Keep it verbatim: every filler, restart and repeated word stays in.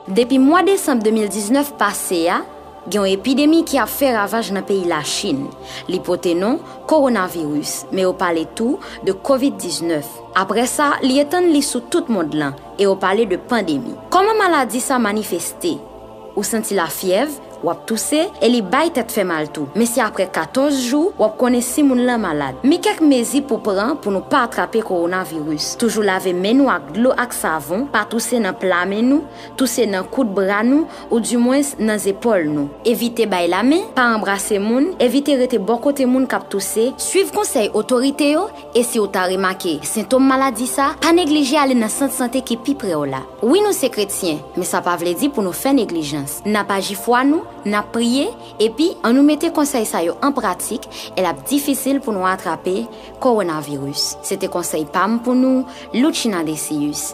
Depi mwa desanm de mil diznèf pase a, gen yon epidemi ki ap fè ravaj nan peyi Lachin. Li pote non kowonaviris, men yo pale tou de kovid diznèf. Apre sa, li etann li sou tout mond lan, e yo pale de pandemi. Kòman maladi sa manifeste? Ou santi lafyèv, w ap touse, e li bay tèt fè mal tou. Men se apre katòz jou, w ap konnen si moun lan malad. Men kèk mezi pou pran pou nou pa atrape kowonaviris. Toujou lave men nou ak dlo ak savon, pa touse nan pla men nou, touse nan kout bra nou, oudimwens nan zepòl nou. Evite bay lamen, pa anbrase moun, evite rete bò kote moun k ap touse, swiv konsèy otorite yo, e si w ta remake sentòm maladi sa, pa neglije ale nan sant sante ki pi pre w la. Wi, nou se kretyen, men sa pa vle di pou nou fè neglijans. N ap aji fwa nou, n ap priye, epi ann nou mete konsèy sa yo an pratik, e l ap difisil pou nou atrape kowonaviris. Se te konsèy pa m pou nou, Lucina Decius.